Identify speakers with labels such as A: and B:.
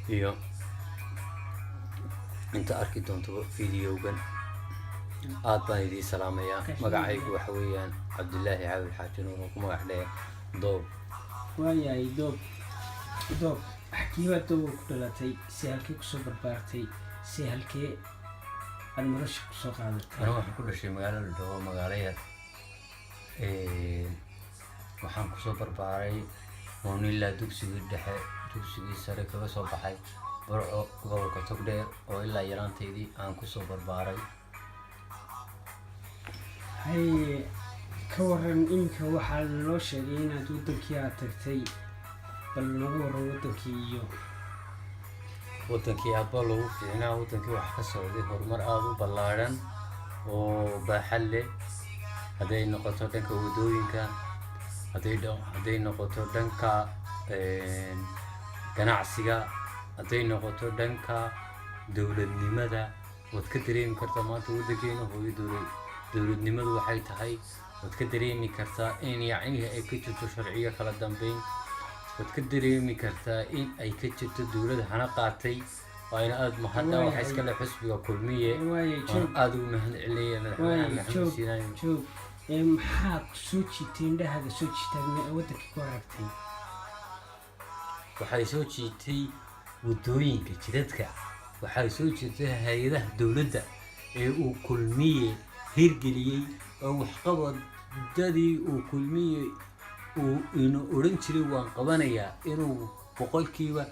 A: Iyo inta arki doontaba videogan, aad baan idiin salaamayaa. Magacaygu waxa weeyaan Cabdilaahi Caawil Xaaji Nuur, oo ku magac dheer Doob.
B: Waayahay Doob. Doob, xakiibaa Doob ku dhalatay? Si halkee kusoo barbaartay? Si halkee aada nolosha kusoo qaadatay?
A: Anigu waxaan ku dhashay magaalo la dhaho magaalo yar. Waxaan kusoo barbaaray oon ilaa dugsigii dhexe, dugsigii sare kaga soo baxay Burco, gobolka Togdheer, oo ilaa yaraantaydii aan kusoo barbaaray.
B: Haye, ka waran iminka? Waxaa naloo sheegay inaad wadankii aad tagtay. Bal nooga waran wadankii iyo
A: Wadankii aad baa loogu fiicnaa. Wadankii waxaa ka socday horumar aada u ballaadhan oo baaxad leh, hadday noqoto dhanka waddooyinka, hadday noqoto dhanka ganacsiga, hadday noqoto dhanka dowladnimada. Waad ka dareemi kartaa maanta waddankeena hooyo dowladnimadu waxay tahay. Waad ka dareemi kartaa in yacnihii ay ka jirto sharciyo kala dambeyn. Waad ka dareemi kartaa in ay ka jirto dowlad hana qaatay. Waana aada mahadda waxa iska leh xisbiga Kulmiye.
B: Waaye.
A: Waan
B: Joog.
A: aada ugu mahad celinaya madaxweynaha
B: Waaye.
A: Maxamed
B: Joog.
A: Siinayo.
B: Joog. Ee maxaa ku soo jiitay, indhahaaga soo jiitaad wadankii ku aragtay?
A: Waxay soo jiitay waddooyinka, jidadka. Waxay soo jiitay hay-adaha dowladda ee uu Kulmiye hirgeliyey, oo waxqabadadii uu Kulmiye uu ina odhan jiray waan qabanayaa inuu 70%.